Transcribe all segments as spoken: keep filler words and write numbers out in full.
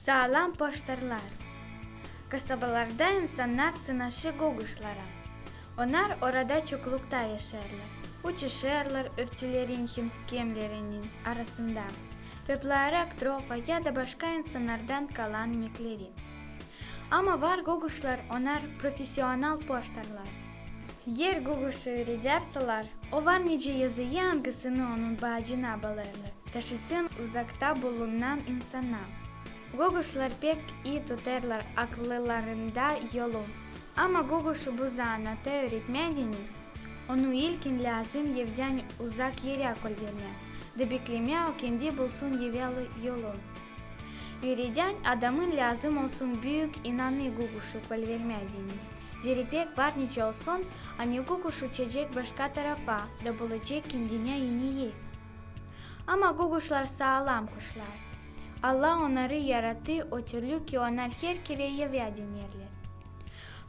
Saalam poştarlar. Kasabalarda insannar sınaşêr goguşlara. Onnar orada çoklukta yaşêêrlar. Uçuşêrlar örtülerin hem skemlerinin arasında, toplayarak trofa ya da başka insannardan kalan imekleri. Ama var goguşlar, onnar profesional poştarlar. Eer goguşu üüredärseler, o var nicä yazıyı, angısını onun baacına baalêêrlar, taşısın uzakta bulunan insana. Goguşlar pek ii tutêrlar akıllarında yolu. Ama goguşu bu zanaata üüretmää deyni, onu ilkin lääzım evdän uzak erä kolvermää da beklemää, o kendi bulsun evvel yolu. Üüredän adamın lääzım olsun büük inanı goguşu kolvermää deyni. Zerä pek var nicä olsun, ani goguş uçacek başka tarafa da bulacek kendinä eni ev. Ama goguşlar saalam kuşlar. Allah onnarı yarattı ötürlü, ki onnar herkerä evä dönerlär.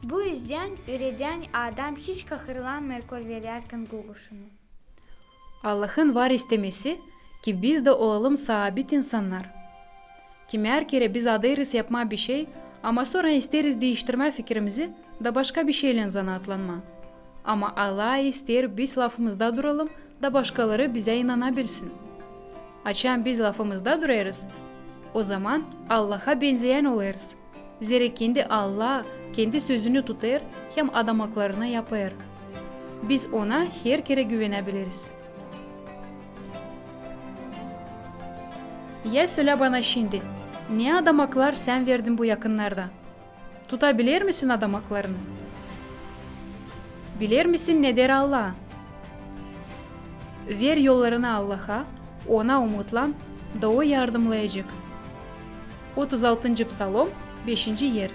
Bu üzdän üüredän adam hiç kahırlanmêêr kolverärkän goguşunu. Allahın var istemesi, ki biz dä olalım saabit insannar. Kimär kerä biz adêêrız yapmaa bişey, ama sora isteeriz diiştirmää fikirimizi da başka bişeylän zanaatlanmaa. Ama Allah isteer, biz lafımızda duralım da başkaları bizä inanabilsin. Açan biz lafımızda durêrız, ozaman Allaha benzeyän olêrız. Zerä kendi Allah kendi sözünü tutêr hem adamaklarını yapêr. Biz Ona herkerä güvenäbiliriz. Ya sölä bana şindi, ne adamaklar sän verdin bu yakınnarda? Tutabilermisin adamaklarını? Bilermisin, ne deer Allah? Ver yollarını Allaha, Ona umutlan, da O yardımnayacek. Otuz altıncı psalom, beşinci er.